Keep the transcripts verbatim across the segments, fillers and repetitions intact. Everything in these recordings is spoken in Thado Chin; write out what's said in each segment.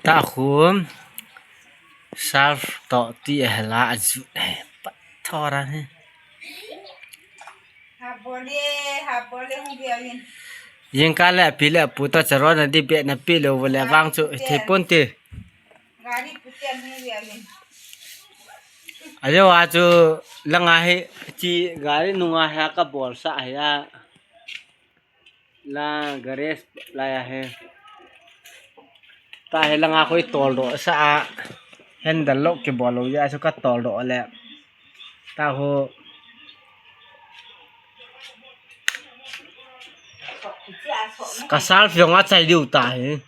Takhum. Surf toh ti a hela a jut he. Pat thora he. Jingkah le api le apu toh charon a di beh na pe lou le vang chu thei pon te. Ajo a chu langa hi chi gari nunga hi ka bolsah hi a. La garage la ya he. Tahi langa koi toldoh sa a. Handle loh kibol lou ya chu ka toldoh le. Taho. Ka surf jong achai diu tahi.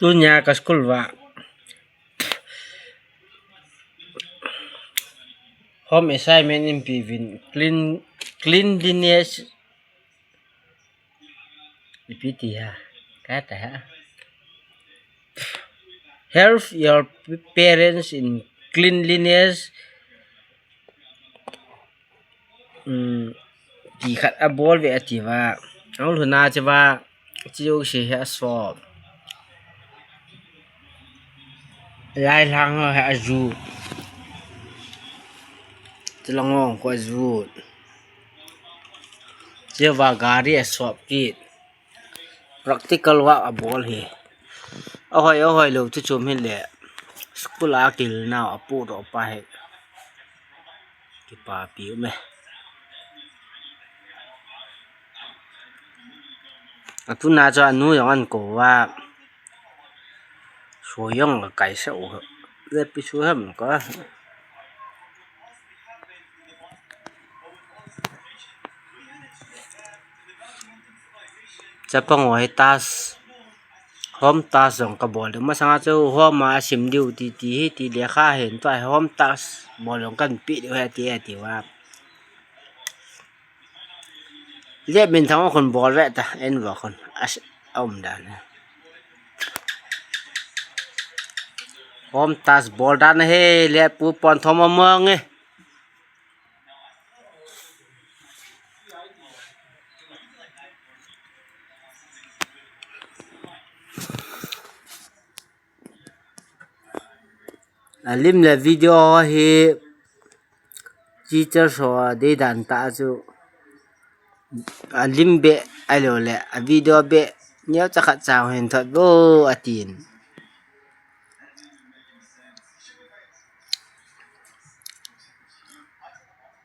Tunia ka school va home assignment in pivin clean cleanliness. Ipi ti ha? Kata ha? Help your parents in cleanliness. Um, ti khat abol ve ati va. Ahung lhun a che va. Chiu se he asop. Lai lang ho he aju. Chilang ong ko aju. Chiu va gari asop kit. Practical work abol hi. Ahoi, ahoi lou chu chom hi le. School a kil nau apu ro pa hi. Kipapi um e. Atuna chu anu jong an kou va. Soi jong kaisa u. Le pi su ham ka. Chapang ho hi task, home task jong kabol diu. Masanga chu home a sim diu ti, ti hi, ti lekha hin tua home task bol jong kan pe diu hi ti, ti va. Lep min thang khun bol ve ta, en va khun. As, um dan. Home task bol dan hi, lep pu pon thom amang e. Alim le video hi teacher so dei dan ta chu alim be ailo le a video be neo cha khat cha hin thot bo atin.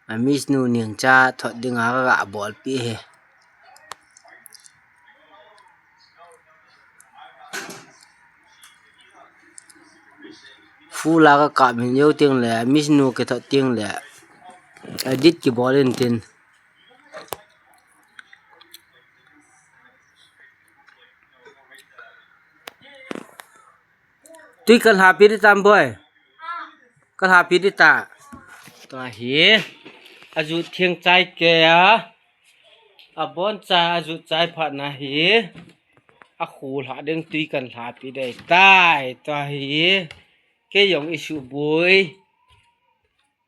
A Miss nu ning cha thot ding a ka bol pi he. Full a ka kap min jou ting le, Miss nu kithot ting le, edit kibol in tin. Tui ka lhapi di tam boy. Ka lhapi di ta. Tua hi. Aju thiang chai ke a. Abon cha aju chai phat na hi. A khu lha ding tui kan lhapi dei tai. Tua hi. Kei jong i suboi.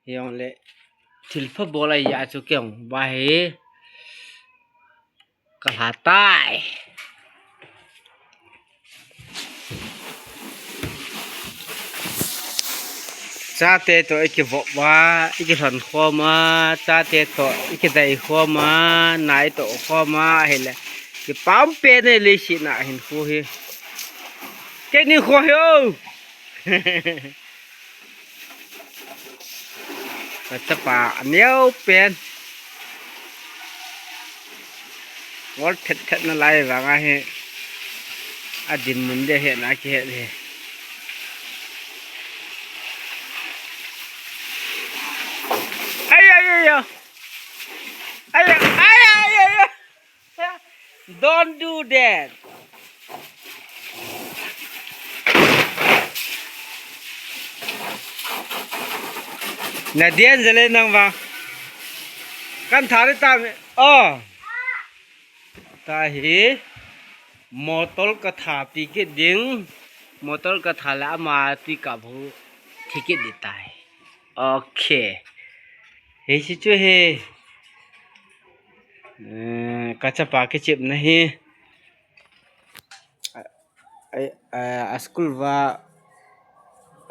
Jong le. Thil pha bol a ya chu kei jong ba hi. Ka lha tai. Chate toh i kivop a, i kilhon khom a, chate toh i kidei khom a, nai toh khom a, ahile. Kipah pen e leiset a hinkho hi. Keini kho hi o. Kachapa aneo pen. Wall thet thet na lai vang ahi. Adin mun de he na ki he he. Ay, ay, ay, ay. Ay, ay, ay, ay, ay. Don't do that. Na dian jale nang vang. Kan thari ta mi. Oh. Tahi. Motor ka tha pi kit ding. Motor ka tha la ama ti ka bu. Thi kit di tai. Okay. He si chu he. Eh, kachapa kichep na hi. Ai, ai, a school va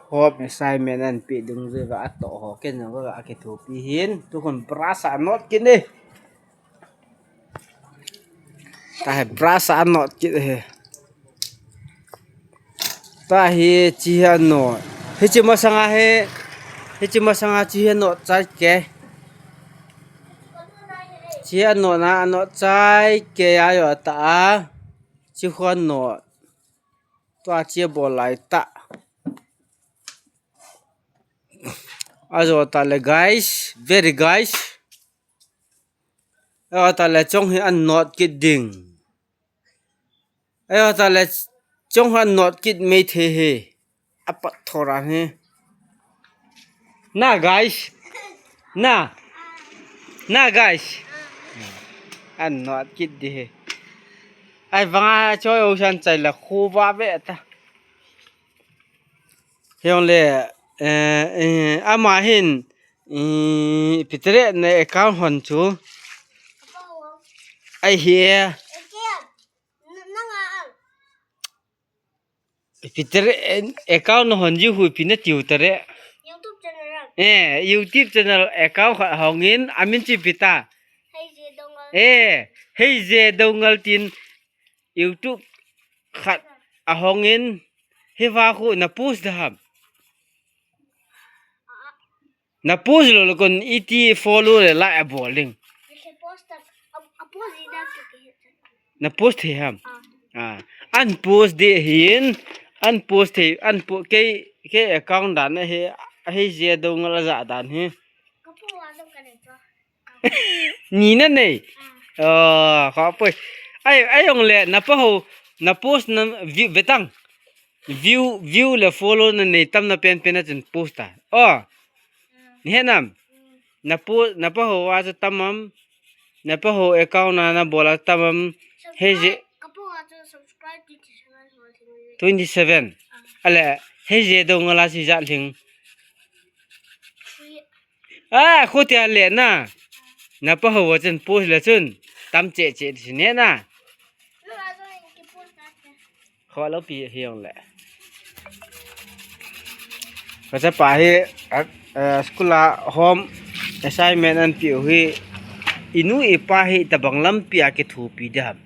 home assignment an pi ding ve va ato ho ken va akithopi hin. Tu kon brush a not kin e. Tahi brush a not kit he. Tahi chi a not. Hichi masanga he. Hichi masanga chi a not chai ke. Chi a not na a not chai ke a yo ta a. Chi ho not. Tua chi a bol lai ta. Ajo ta le guys. Very guys. Ajo ta le chong hi a not kit ding. Ayo ta le chong han not kit mai the he. Apat thoran he. Na guys. Na. Na guys. An not kit di he. Ai vanga choi o san chai la khu va ve ta. Hiong le eh, eh, ama hin eh, pitre na account hon chu. Ai hi. Peter, eh, account na hon ji hui pi na tiu ta re. YouTube channel. Eh, YouTube channel account khat hong in, amin chi pi ta. Hei je dong. Eh, hei je dong ngal tin YouTube khat a hong in, hi va khu na post da ham. Na post lo lo kon iti follow le like a bol ding. Na post he ham. Ah, an post de hin, an post he, an po ke ke account dan he, he je do ngal ja dan he. Ni na nei. Oh, kha poi. Ai, ai ong le na pa ho, na post na view betang. View, view le follow na nei tam na pen pen na chin post ta. Oh. Ni he nam. Na po, na pa ho wa chu tam am. Na pa ho account na na bola tam am. He je. Twenty seven. Ale, he je do ngala si ja ling. Ah, khu tia le na. Na pa ho wa chun post le chun. Tam che che si ne na. Kho lo pi hiong le. Ka chapa hi, ah, ah, school a home assignment an piu hi. Inu ipa hi tabang lampi a kithopi di ham.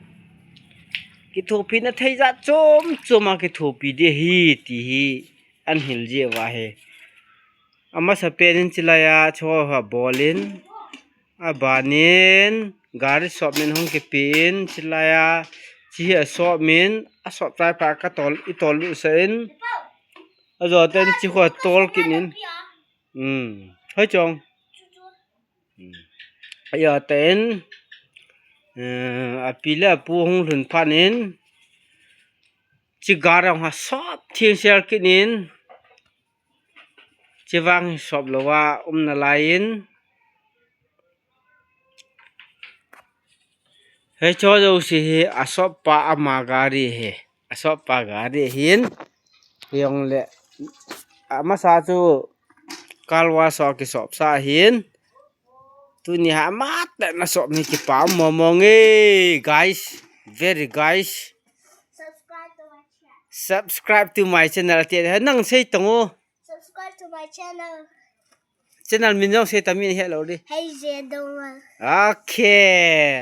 Kithopi na thei ja chom chom a kithopi di hi ti hi. An hil ji va hi. Amasa pen in chilai a cho ha bol in. Abanin, gari sop min hung kipi in, chilai a, chi hi a sop min, a sop chai pa ka tol, i tol lu sa in. A zo ten chi khu a tol kit in. Hmm. Hoi chong. Hmm. A yo ten, eh, a pi le a pu hung lhun phan in. Chi gari hung ha sop thing sel kit in. Chivang hi sop lo va um na lai in. He cho jo si hi a sop pa ama gari hi. A sop pa gari hin. Hiong le. Amasa chu kalwa so ki sop sa hin. Tuni ha mat na sop ni ki pa mo mo nge, guys. Very guys. Subscribe to my channel. Subscribe to my channel. Ti ha nang sei tong o. Subscribe to my channel. Channel min jong sei ta min he lo di. Hei je dong a. Okay.